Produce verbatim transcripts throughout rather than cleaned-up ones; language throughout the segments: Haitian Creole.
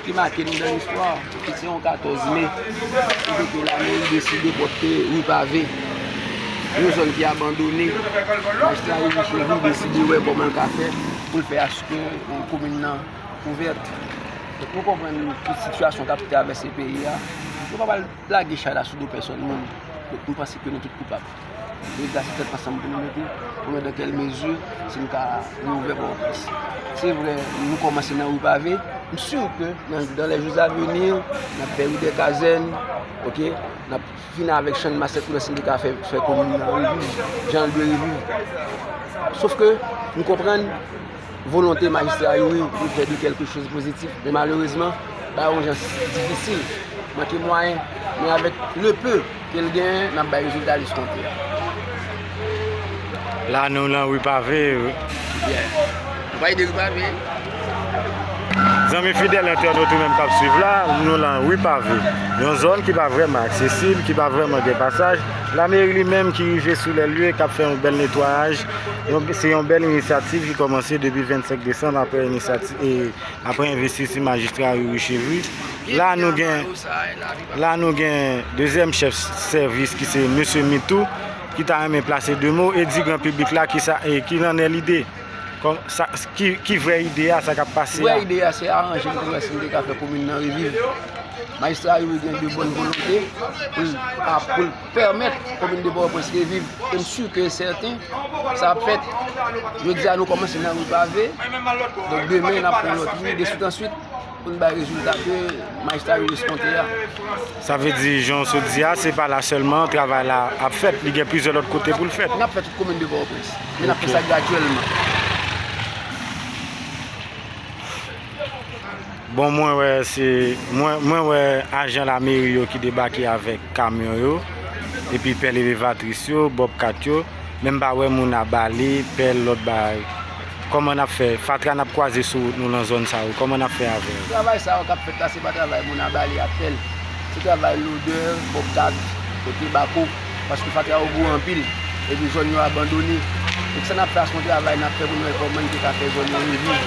ki make nou nan listwa, ki se yon katòz me, kote ke lameri deside pote Rue Pavée, yon zòn ki abandone. Majistra Youri Chevry deside wè kòman l ka fè pou l fè aske, eh, komin nan ouvèt. Donk, nou konprann tout sitiyasyon k ap travèse peyi a. Nou pa pral lage chay la sou do pèsòn moun. Donk, nou panse ke nou tout koupab. Leta se tèt ansanm pou nou mete, pou wè dans quelle mesure si nou ka reouvè Pòtoprens. Se vre, nou kòmanse nan Rue Pavée. M si ke nan, dans les jours à venir, n ap fè Rue des Casernes, ok? N ap fini avèk Channmas, lè koulè si nou te ka fè, fè komin nan reviv, jan l dwe reviv. Sof ke nou konprann volonte majistra Youri pou fè de quelque chose de positif, men malerezman, bagay yon jan difisil, manke mwayen, men avèk le peu ke l genyen, n ap bay rezilta l eskonte a. La, nou nan Rue Pavée. Yeah. Nou pa ede Rue Pavée. Zanmi fidèl entènot ou menm k ap swiv la, nou nan Rue Pavée, yon zòn ki pa vrèman aksesib, ki pa vrèman gen pasaj. Lameri li menm ki rive sou lè lye, k ap fè yon bèl netwayaj. Yon, se yon bèl inisyativ ki kòmanse depi vennsenk desanm apre inisyativ, e, apre envestisman majistra Youri Chevry. La nou gen, la nou gen dezyèm chèf sèvis ki se mesye Mitou, ki ta renmen plase de mo e di gran piblik la ki sa, e, ki lannen lide. Kòm sa, ki, ki vrè ide a, sa k ap pase a? Vrè ide a, se aranje nou pou wè si nou te ka fè komin nan reviv. Majistra Youri gen de bòn volonte pou l, a, pou l pèmèt komin de Pòtoprens reviv. E m si ke sèten, sa ap fèt. Jodi a, nou kòmanse nan Rue Pavée. Donk, demen, n ap pran lòt ri, de swit an swit, pou n bay rezilta ke majistra yo eskonte a. Sa vle di, jan w sot di a, se pa la sèlman travay la ap fèt, li gen plizyè lòt kote pou l fèt. N ap fè tout komin de Pòtoprens, men n ap fè sa gradyèlman. Bon, mwen wè se, mwen, mwen wè ajan lameri yo ki debake avèk kamyon yo, epi pèl elevatris yo, bobcat yo, men m pa wè moun a bale, pèl, lòt bagay. Kòman n ap fè? Fatra n ap kwaze sou wout nou nan zòn sa yo, kòman n ap fè avè yo? Travay sa yo k ap fèt la, se pa travay moun a bale ak pèl. Se travay lodè, bobcat, kote bako, paske fatra yo gwo anpil, epi zòn yo abandone. Donk sa n ap fè a se yon travay n ap fè pou n wè kòman n te ka fè zòn yo reviv.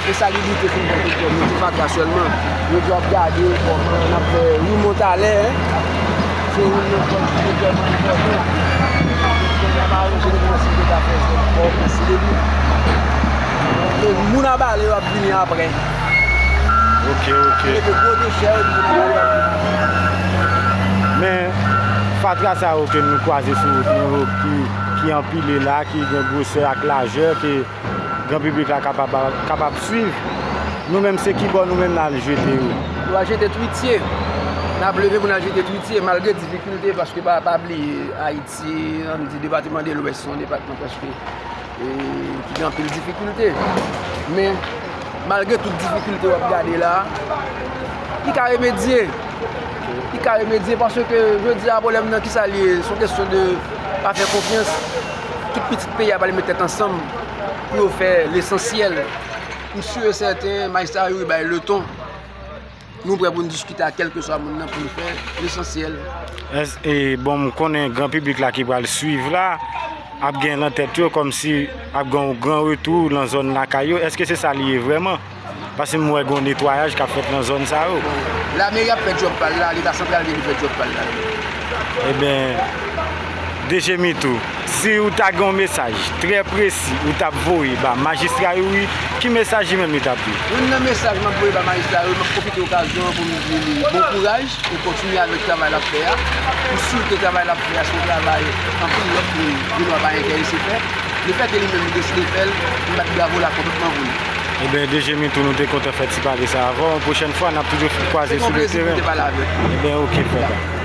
E sa li di te fin fè tout zòn yo, se fatra sèlman. Yo di w ap gade kòman n ap fè ri Montalè, en. Se youn nan zòn ki te vrèman enpòtan. Kounye a m aranje nou pou wè si n te ka fè zòn Pòtoprens reviv. E moun a bale yo ap vini apre. Ok, ok. Mete gwo dechè, epi moun a bale yo ap vini. Men fatra sa yo ke nou kwaze sou wout nou yo, ki, ki anpile la, ki gen gwosè ak lajè, ke gran piblik la kapab, kapab swiv. Nou menm, se ki bò nou menm n al jete yo? Nou al jete Twitye. N ap leve pou n al jete Twitye, malgre difikilte, paske pa, pa bliye, Ayiti, ann di depatman de Lwès, se yon depatman prèske, e, ki gen anpil difikilte. Men, malgre tout difikilte w ap gade la, li ka remedye. Li ka remedye paske jodi a, pwoblèm nan, kisa l ye? Se yon kesyon de pa fè konfyans. Tout pitit peyi a pral met tèt ansanm pou yo fè lesansyèl. M si e sèten, majistra Youri bay leton. Nou prè pou n diskite ak kèlkeswa moun nan pou n fè lesansyèl. Èske, e, bon, m konnen gran piblik la ki pral swiv la ap gen nan tèt yo kòmsi ap gen yon gran retou nan zòn lakay yo. Èske se sa li ye vrèman? Paske m wè gen yon netwayaj k ap fèt nan zòn sa yo. Lameri ap fè djòb pa l la, Leta santral gen pou fè djòb pa l la. Ebyen, D G Mitou, si w ta gen yon mesaj trè presi ou t ap voye ba majistra Youri, ki mesaj li menm li t ap di? Youn nan mesaj m ap voye ba majistra Youri, m ap pwofite okazyon an pou m di li bon kouraj e kontinye avèk travay l ap fè a. M si ke travay l ap fè a se yon travay anpil lòt moun Vilwa pa enterese fè. Lefètke li menm li deside fè l, m bat bravo la konplètman pou li. Ebyen, D G Mitou, nou te kontan fè ti pale sa avè w. Yon pwochèn fwa, n ap toujou kwaze sou le teren. Se yon plezi pou m te pale avèk ou. Ebyen, oke, frè.